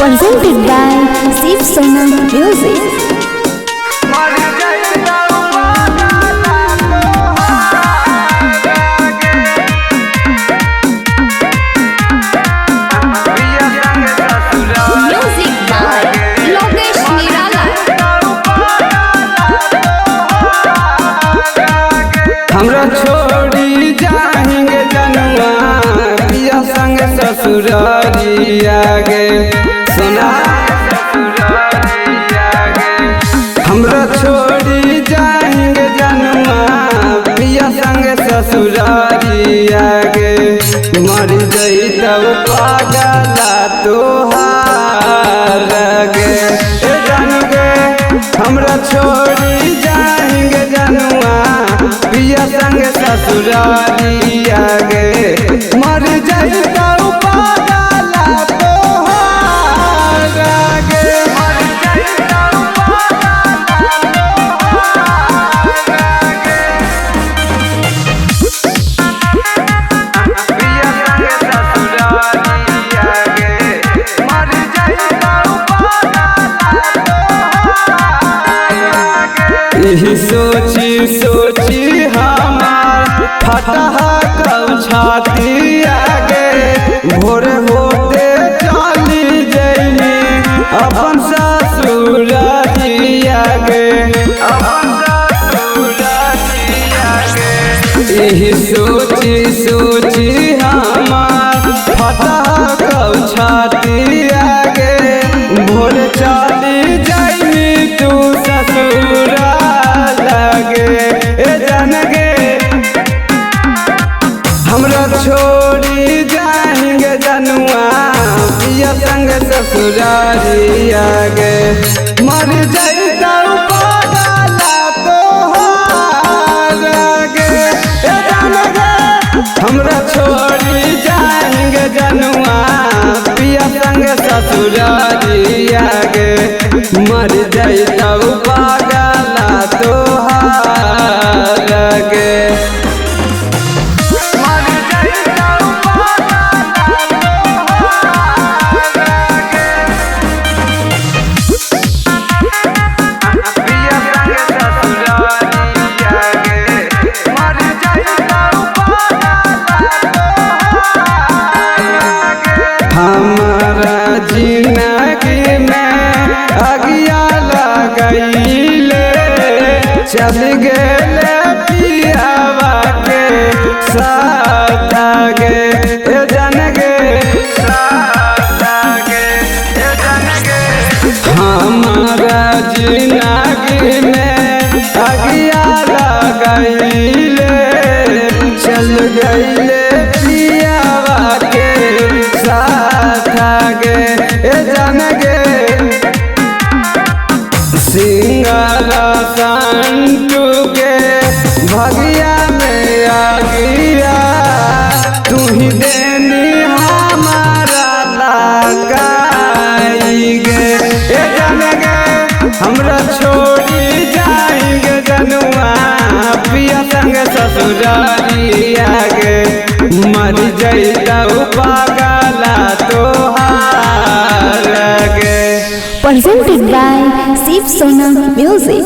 Presented by Shiv Sona Music. Music by Lokesh Nirala. हमरा छोड़ी जाएंगे जनुआ पिया संग ससुरारिया गे सुना हमरा छोड़ी जाएंगे जनुआ पिया संग ससुरारिया गे मर जई तब पागला तोहार गे ए जानू गे हमरा छोड़ी जाएंगे जनुआ पिया संग ससुरारिया गे मर जाई तब पागला तोहार गे मर जाई तब पागला तोहार गे पिया संग ससुरारिया गे मर जाई तब पागला तोहार गे। यही सोची सोची हमार फटह कौ छाती आगे भोर होते चली जैनी अपन ससुरारिया गे अपन ससुरारिया गे। यही सोची सोची हमार फटह कौ छाती आगे भोर चली जैनी तू ससुरा लगे ए जान गे हमरा छोड़ी जाएंगे जनुआ पिया संग ससुरारिया गे मर जाई तब पागला तोहार गे ए जान गे हमरा छोड़ी जाएंगे जनुआ पिया संग ससुरारिया गे मर जाई तब पागला तोहार गे मर जाई तब पागला तोहार गे। पिया संग ससुरारिया गे मर जाई तब पागला तोहार गे। हमारा जिंदगी में अगिया लगैले चल गेले पियावा के साथ गे ए जान गे साथ गे ए जान गे। हमारा जिंदगी में अगिया लगैले चल गईले पियावा के साथ गे ए जान गे। सिंगल संटू के भगिया में आ गिया तू ही देनी हमारा लगाई गे ए जान गे हमरा छोड़ी जाएंगे जनुआ पिया संग ससुरारिया गे मर जैता पागला तोहार गे। Presented by Shiv Sona Music.